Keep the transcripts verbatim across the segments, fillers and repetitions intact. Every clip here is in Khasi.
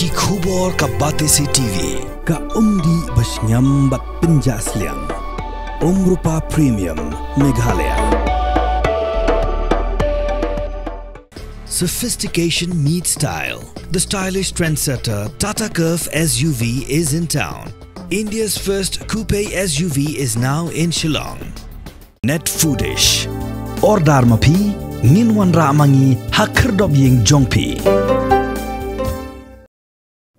Ki khubor ka Batesi T V. Ka umdih ba shngiam bad pynjah sliang. Umrupa Premium Meghalaya. Sophistication meets style. The stylish trendsetter Tata Curvv S U V is in town. India's first coupe S U V is now in Shillong. Net Foodish. Order ma phi, ngin wanrah ma ngi ha khyrdop ïing jong phi.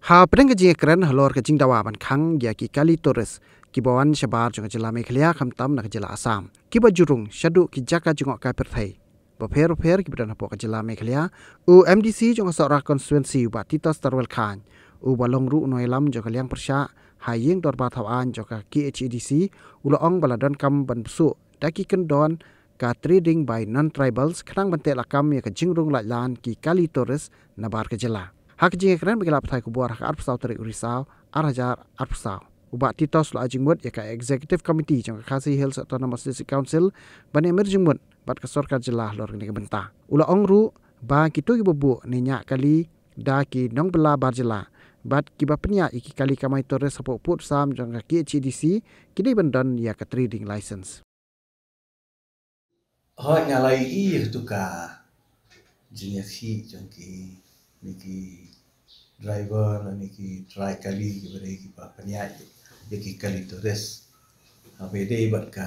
Ha pdeng ka jingkren halor ka jingdawa ban khang ïa ki kali tourist kiba wan shabar jong ka jylla Meghalaya khamtam na ka jylla Assam, kiba ju rung shaduh ki jaka jngohkai pyrthei bapher bapher kiba don hapoh ka jylla Meghalaya, u M D C jong ka Sohra constituency u Bah Titos Tarwel Chyne, uba long ruh u nongïalam jong ka liang pyrshah ha ïing dorbar thaw aiñ jong ka K H A D C, u la ong ba la donkam ban bsuh da ki kyndon ka trading by non-tribals khnang ban teh lakam ïa ka jingrung laitlan ki kali tourist nabar ka jylla. Ha ka jingkren bad ki lad pathai khubor ha ka arphew saw tarik u Risaw ar hajar arphew saw, u Bah Titos u la ai jingmut ïa ka Executive Committee jong ka Khasi Hills Autonomous District Council ban ïamir jingmut bad ka sorkar jylla halor kane ka bynta. U la ong ruh ba kito kiba buh ne ñiah kali da ki nongbylla bar jylla bad kiba pynïaid ïa ki kali kamai tourist hapoh pud sam jong ka K H A D C ki dei ban don ïa ka trading license. Hooid, nga la ïohi ïa katu ka jingïakhih jong kine ki driver lane ki trai kali kiba dei kiba pynïaid ïa ki kali tourist. Haba ïadei bad ka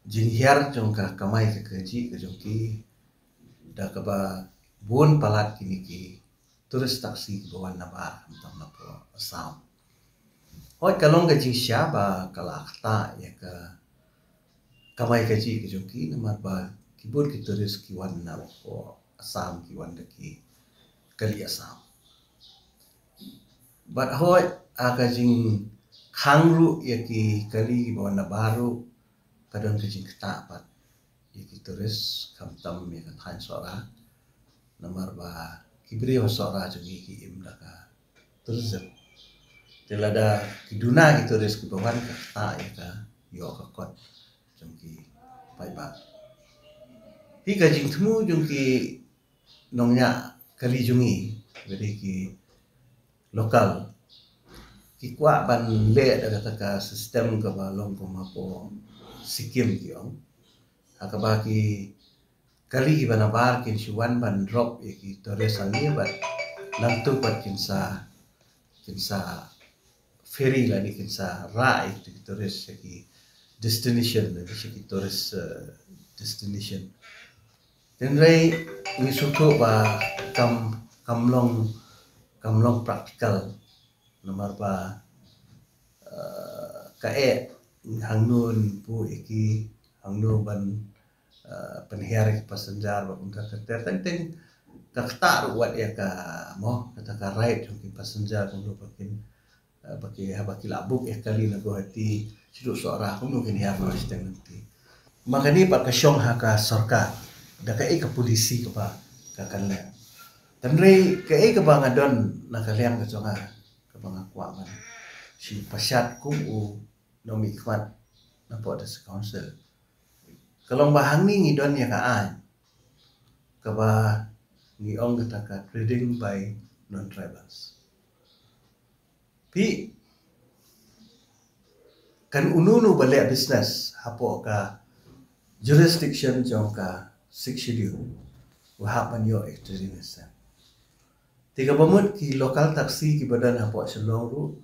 jinghiar jong ka kamai ka kajih ka jong ki da kaba bun palat kine ki tourist taxi kiba wan nabar khamtam na Assam. Hooid, ka long ka jingshisha ba ka la ktah ïa ka kamai kajih ka jong ki namar ba ki bun ki tourist ki wan na Assam, ki wan da ki kali Assam. Bad hooid, ha ka jingkhang ruh ïa ki kali kiba wan nabar ruh ka don ka jingktah pat ïa ki tourist khamtam ïa ka thaiñ Sohra. Namar ba ki briew Sohra jong ngi ki im da ka tourism. Te lada ki duna ki tourist kiba wan, ka ktah ïa ka ïoh ka kot jong ki paidbah. Hi ka jingthmu jong ki nongñiah kali jong ngi, ba dei ki local, ki kwah ban leh da kata ka system kaba long kum hapoh Sikkim ki ong. Ha kaba ki kali kiba nabar kin shu wan ban drop ïa ki tourist hangne bad nangtu pat kin sa, kin sa ferry lane kin sa rah ïa ki tourist sha ki destination, lane sha ki tourist, eh, destination. Hynrei ngi sngewthuh ba kam, kam long, kam long practical. Namar ba, eh, kaei hangno ban buh ïa ki, hangno ban, eh, pynhiar ïa ki passenger ba kumta ter ter. Teng teng ka ktah ruh wat ïa ka, mo, kata ka right jong ki passenger kumno ba kin, eh, ba ki, haba ki la book ïa kali na Guwahati shaduh Sohra, kumno kin hiar noh shiteng lynti. Ma kane pat ka shong ha ka sorkar da kaei ka policy kaba ka kan leh. Hynrei kaei kaba nga don na ka liang ka jong nga, kaba nga kwah ban shu pashat kum u nongmihkhmat na pdeng District Council, ka long ba hangne ngi don ïa ka aiñ kaba ngi ong kata ka trading by non-tribals. Phi, kan uno uno ba leh business hapoh ka jurisdiction jong ka Sixth Schedule u hap ban ïoh ïa ka trading license. Te kaba mut ki local taxi kiba don hapoh Shillong ruh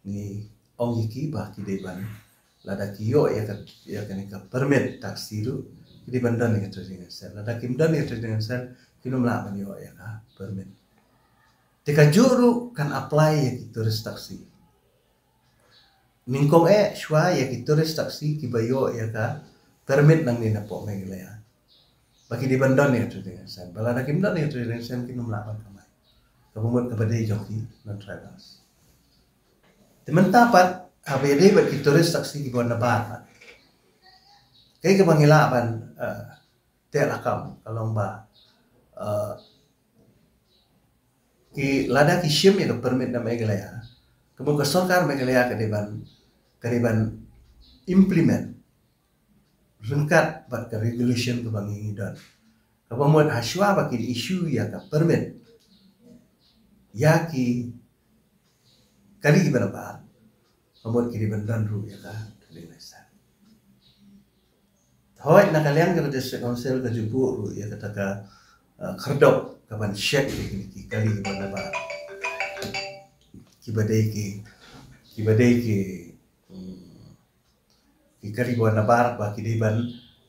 ngi ong ïa ki ba ki dei ban, lada ki ïoh ïa ka, ïa kane ka permit taxi ruh, ki dei ban don ïa ka trading license. Lada kim don ïa ka trading license, kin ym lah ban ïoh ïa ka permit. Te kajuh ruh kan apply ïa ki tourist taxi. Nyngkong eh shuwa ïa ki tourist taxi kiba ïoh ïa ka permit nangne napoh Meghalaya, ba ki dei ban don ïa ka trading license. Ba lada kim don ïa ka trading license kin ym lah ban kamai. Kaba mut kaba dei jong ki non-tribals. Te mynta pat, haba ïadei bad ki tourist taxi kiba wan nabar pat, kaei kaba ngi lah ban, eh, teh lakam ka long ba, eh, ki, lada ki shim ïa ka permit na Meghalaya, ka mut ka sorkar Meghalaya ka dei ban, ka dei ban implement ryngkat bad ka regulation kaba ngi ngi don. Kaba mut ha shuwa ba kin issue ïa ka permit, ïa ki kali kiba nabar, ka mut ki dei ban don ruh ïa ka trading license. Hooid, na ka liang ka District Council ka ju buh ruh ïa kata ka, uh, khyrdop ka ban check ïa ki, ki kali kiba nabar, kiba dei ki, kiba dei ki, hmm, ki kali kiba nabar ba ki dei ban,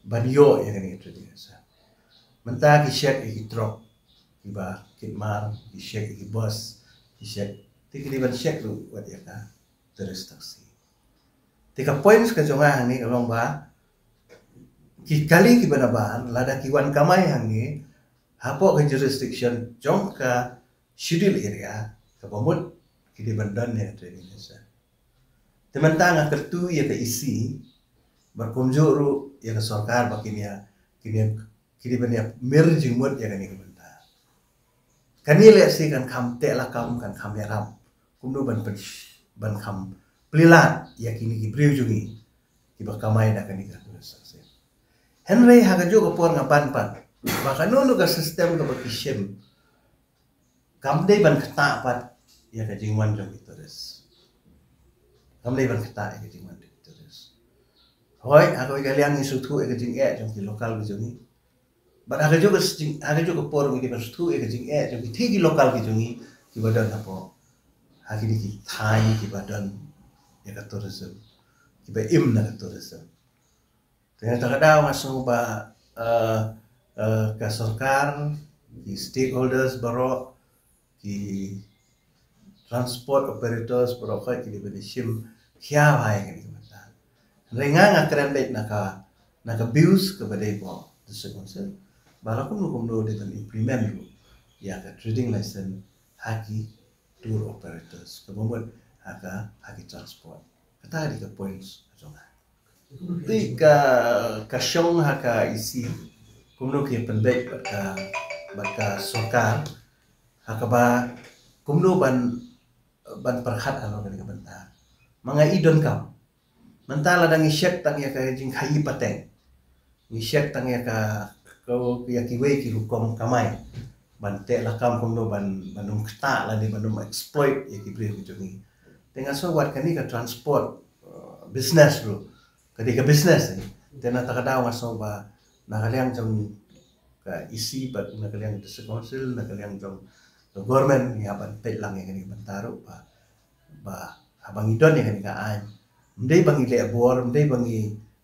ban ïoh ïa kane ka trading license. Mynta ki check ïa ki trok kiba kit mar, ki check ïa ki bus, ki check, te ki dei ban check ruh wat ïa ka tourist taxi. Te ka points ka jong nga hangne ka long ba ki kali kiba nabar, lada ki wan kamai hangne hapoh ka jurisdiction jong ka schedule area, kaba mut ki dei ban don ïa ka trading license. Te mynta nga kyrtu ïa ka E C bad kumjuh ruh ïa ka sorkar ba kin ïa, kin ïa, ki dei ban ïa mir jingmut ïa kane ka bynta. Kane lehse kan kham teh lakam, kan kham ïarap kumno ban pyn-, ban kham plie lad ïa kine ki briew jong ngi kiba kamai da kane ka tourist taxi. Hynrei ha kajuh ka por nga ban pat ba kano kano ka system kaba ki shim kam dei ban ktah pat ïa ka jingwan jong ki tourist. Kam dei ban ktah ïa ka jingwan jong ki tourist. Hooid, ha kawei ka liang ngi sngewthuh ïa ka jingeh jong ki local ki jong ngi. Bad ha kajuh ka jing, ha kajuh ka por ngi dei ban sngewthuh ïa ka jingeh jong ki, ki local ki jong ngi kiba don hapoh, ha kine ki thaiñ kiba don ïa ka tourism, kiba im na ka tourism. Te na kata ka daw nga sngew ba, eh, eh, ka sorkar, ki stakeholders baroh, ki transport operators baroh, ki dei ban shim khia bha ïa kane ka bynta. Hynrei nga, nga kren beit na ka, na ka views kaba dei hapoh District Council ba la kumno kumno dei ban implement ruh ïa ka trading license ha ki tour operators, kaba mut ha ka, ha ki transport. Kata ka dei ka points ka jong nga. Te ka, ka shong ha ka E C kumno ki pynbeit bad ka, bad ka sorkar ha kaba kumno ban, ban pyrkhat halor kane ka bynta. Ma nga i donkam. Mynta lada ngi check tang ïa ka jingkhaïi pateng, ngi check tang ïa ka, ka, ïa kiwei ki rukom kamai ban teh lakam kumno ban, ban ym ktah lane ban ym exploit ïa ki briew ki jong ngi. Te nga sngew wat kane ka transport, uh, business ruh ka dei ka business, eh. Te na kata ka daw nga sngew ba na ka liang jong ka E C bad na ka liang District Council, na ka liang jong ka government, ngi hap ban peit lang ïa kane ka bynta ruh ba, ba haba ngi don ïa kane ka aiñ, ym dei ba ngi leh bor, ym dei ba ngi,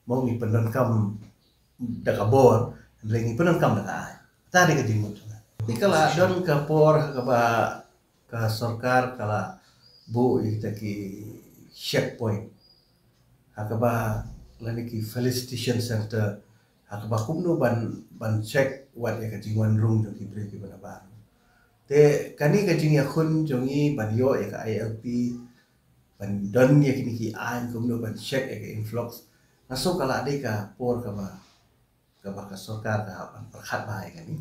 mo, ngi pyndonkam da ka bor, hynrei ngi pyndonkam da ka aiñ. Kata dei ka jingmut jong nga. Te ka la don ka por ha kaba ka sorkar ka la buh ïa kita ki checkpoint, ha kaba, lane ki felicitation center, ha kaba kumno ban, ban check wat ïa ka jingwan rung jong ki briew kiba nabar. Te kane ka jingïakhun jong ngi ban ïoh ïa ka I L P, ban don ïa kine ki aiñ kumno ban check ïa ka influx, nga sngew ka la dei ka por kaba, kaba ka sorkar ka hap ban pyrkhat bha ïa kane.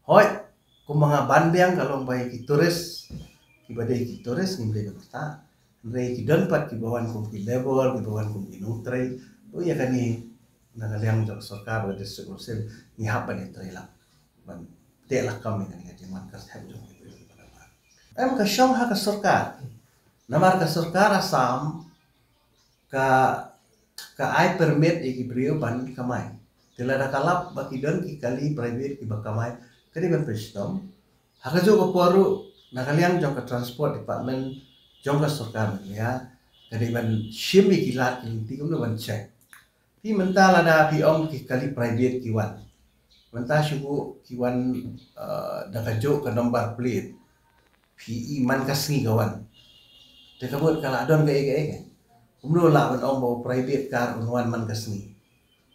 Hooid, kumba nga ban biang ka long ba ïa ki tourist, kiba dei ki tourist ngim dei ban ktah. Hynrei ki don pat kiba wan kum ki labour, kiba wan kum ki nongtrei. To ïa kane na ka liang jong ka sorkar bad ka District Council ngi hap ban ïatrei lang ban teh lakam ïa kane ka jingwan kyrthep jong ki briew kiba nabar. Em, ka shong ha ka sorkar. Namar ka sorkar Assam ka, ka ai permit ïa ki briew ban kamai. Te lada ka lap ba ki don ki kali private kiba kamai, ka dei ban pynshitom. Ha kajuh ka por ruh na ka liang jong ka transport department jong ka sorkar Meghalaya ka dei ban shim ïa ki lad ki lynti kumno ban check. Phi mynta lada phi ong ki kali private ki wan. Mynta shu buh ki wan, eh, da kajuh ka number plate. Phi i man ka sngi ka wan. Te ka mut ka la don kaei kaei. Kumno lah ban ong ba u private car un wan man ka sngi.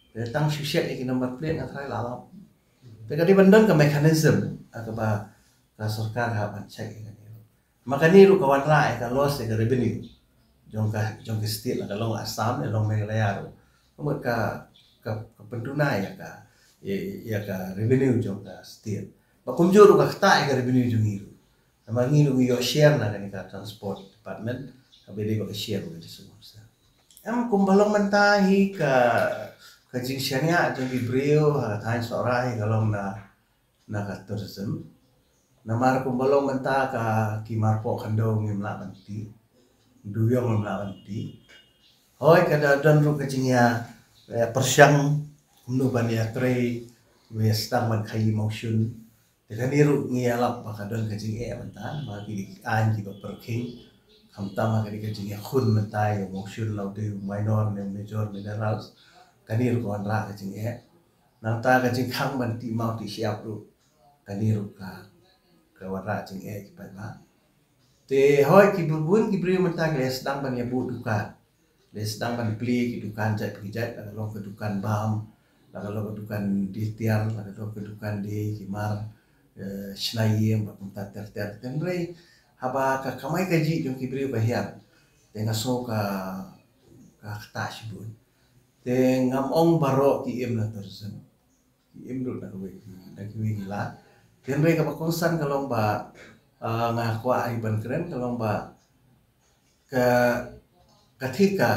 Te tang shu check ïa ki number plate nga tharai la lap. Te ka dei ban don ka mechanism ha kaba ka sorkar ka hap ban check ïa kane. Ma kane ruh ka wanrah ïa ka loss ïa ka revenue jong ka, jong ka state, la ka long Assam ne long Meghalaya ruh. Ka mut ka, ka, ka pynduna ïa ka, ïa, ïa ka revenue jong ka state. Ba kumjuh ruh ka ktah ïa ka revenue jong ngi ruh. Namar ngi ruh ngi ïoh share na kane ka transport department, kaba dei ba ka share ba ka District Council. Em, kumba long mynta hi ka, ka jingshaniah jong ki briew ha ka thaiñ Sohra hi ka long na, na ka tourism. Namar kumba long mynta ka ki marpoh khyndew ngim lah ban tih. Duyong ngim lah ban tih. Hoi ka da don ruh ka jingïa, eh, pyrshang kumno ban ïatrei, ïa sdang ban khaïi mawshun. Te kane ruh ngi ïalap ba ka don ka jingeh mynta, ba ki dei ki aiñ kiba pyrkhing. Khamtam ha ka dei ka jingïakhun mynta ïa u mawshun la u dei u minor ne u major minerals. Kane ruh ka wanrah ka jingeh. Nangta ka jingkhang ban tih maw tih shyiap ruh. Kane ruh ka, ka wanrah jingeh ki paidbah. Te hoi ki bun ki briew mynta ki la sdang ban ïa buh dukan. La sdang ban plie ki dukan jait pa ki jait, la ka long ka dukan bam, la ka long ka dukan die tiar, la ka long ka dukan die ki mar, eh, shna ïing bad kumta ter ter. Hynrei haba ka kamai kajih jong ki briew ka hiar, te nga sngew ka, ka ktah shibun. Te ngam ong baroh ki im na tourism. Ki im ruh na kiwei ki, na kiwei ki lad. Hynrei kaba kongsan ka long ba, ah, nga kwah ai ban kren ka long ba ka, ka thik ka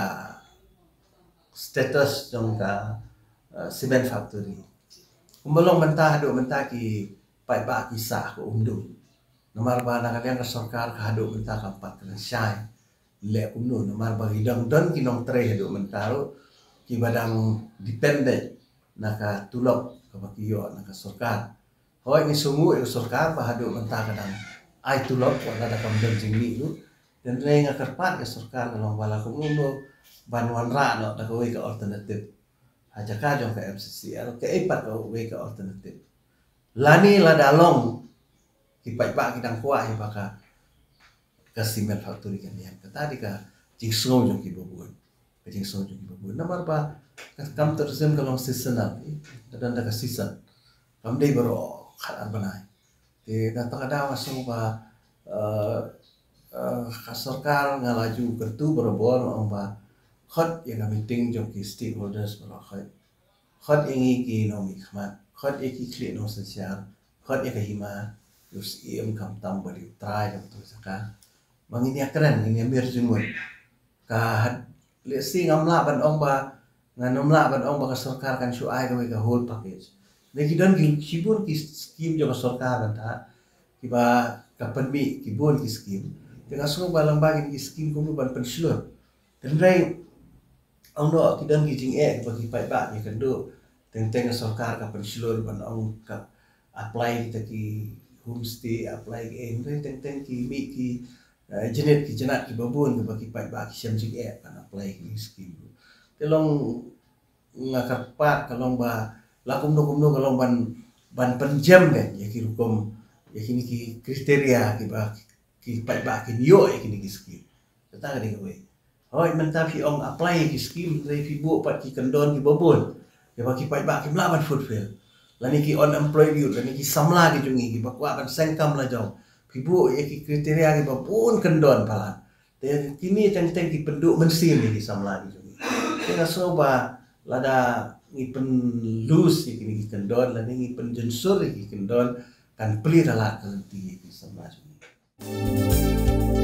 status jong ka, ah, cement factory. Kumba long mynta haduh mynta ki paidbah ki sah ka umdum. Namar ba na ka liang ka sorkar ka haduh mynta kam pat kren shai leh kumno, namar ba ki dang don ki nongtrei haduh mynta ruh kiba dang dependent na ka tulop kaba ki ïoh na ka sorkar. Hoi ngi sngewnguh ïa ka sorkar ba haduh mynta ka dang ai tulop wat la da kam don jingmih ruh. Hynrei nga kyrpad ïa ka sorkar ka long ba la kumno ban wanrah noh da kawei ka alternative ha jaka jong ka M C C L, kaei pat kawei ka alternative. Lane lada long ki paidbah ki dang kwah ïa ba ka, ka cement factory kan ïaid. Kata dei ka jingsngew jong kiba bun. Ka jingsngew jong kiba bun. Namar ba ka kam tourism ka long seasonal, eh, ka don da ka season. Kam dei baroh khatar bnai. Te na kata ka daw nga sngew ba, eh, eh, ka sorkar nga la ju kyntu barabor, nga ong ba khot ïa ka meeting jong ki stakeholders baroh, khot khot ïa ngi ki nongmihkhmat, khot ïa ki khlieh nongsynshar, khot ïa ka hima u Syiem, khamtam ba dei u trai jong uta u jaka, ba ngin ïa kren, ngin ïa mir jingmut. Ka had, lehse ngam lah ban ong ba, ngan ym lah ban ong ba ka sorkar kan shu ai kawei ka whole package. Dei ki don ki shibun ki skim jong ka sorkar mynta kiba ka pynmih ki bun ki skim. Te nga sngew ba lyngba kine ki skim kumno ban pynshlur. Hynrei ong noh ki don ki jingeh kiba ki paidbah ki kynduh. Teng teng ka sorkar ka pynshlur ban ong ka apply kita ki homestay, apply ki, eh, hynrei teng teng ki mih ki, eh, jnit ki jnat kiba bun kiba ki paidbah ki shem jingeh ban apply ki skim. Te long nga kyrpad ka long ba la kumno kumno ka long ban, ban pynjem ka ïa ki rukom, ïa kine ki kriteria kiba ki paidbah kin ïoh ïa kine ki skim. Kata ka dei kawei. Hooid, mynta phi ong apply ïa ki skim, hynrei phi buh pat ki kyndon kiba bun ïa ba ki paidbah kim lah ban fulfill. Lane ki unemployed youth, lane ki samla ki jong ngi kiba kwah ban seng kam la jong, phi buh ïa ki kriteria kiba bun kyndon palat. Te kine teng teng ki pynduh mynsiem ïa ki samla ki jong ngi. Te nga sngew ba lada ngi pynlus ïa kine ki kyndon, lane ngi pynjynsur ïa ki kyndon, kan plie palat ka lynti ïa ki samla jong ngi.